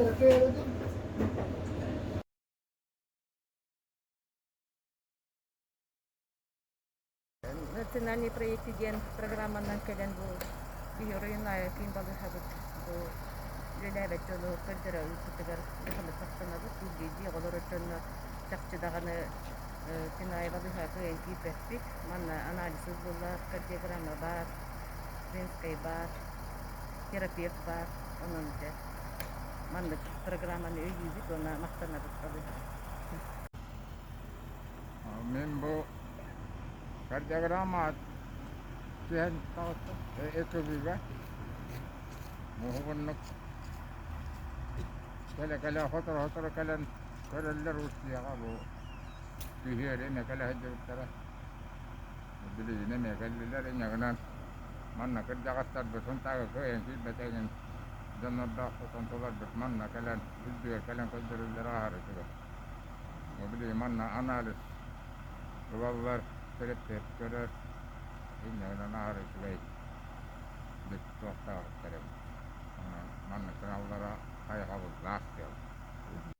Национальный проект диэн программанан кэлэн бу биһи оройуоннааҕы киин балыыһабыт бу үлэлээбэт дьону көрдөрө ыыппытыгар улаханнык махтанабыт. Биирдии оҕолор дьонно чахчы даҕаны күн аайы балыыһаҕа кыайан киирбэппит. Манна анализ ыллылар, кардиограмма баар, женскай баар, терапевт баар. Онон дьэ маннык программаны өйүүбүт уонна махтанабыт балыыһаҕа. Мин бу кардиограмма түһэн таҕыстым ЭКГ-га. Муһугуннук кэлэ-кэлэ сотору-сотору кэлэн көрөллөр Устьяҕа бу күһүөрү эмиэ кэлэ сылдьыбыттара. Билигин эмиэ кэллилэр инньэ манна кырдьаҕастарбыт Сунтаарга кыайан киирбэтэгин дьоннордоохпут онтуларбыт манна кэлэн үрдүгэр кэлэн көрдөрүллэр ааһарытыгар. Били манна анализ ылаллар, терапевт көрөр, инньэ аһара үчүгэй туохтаабыттар эбит. Манна кыналлара хайҕабыллаах.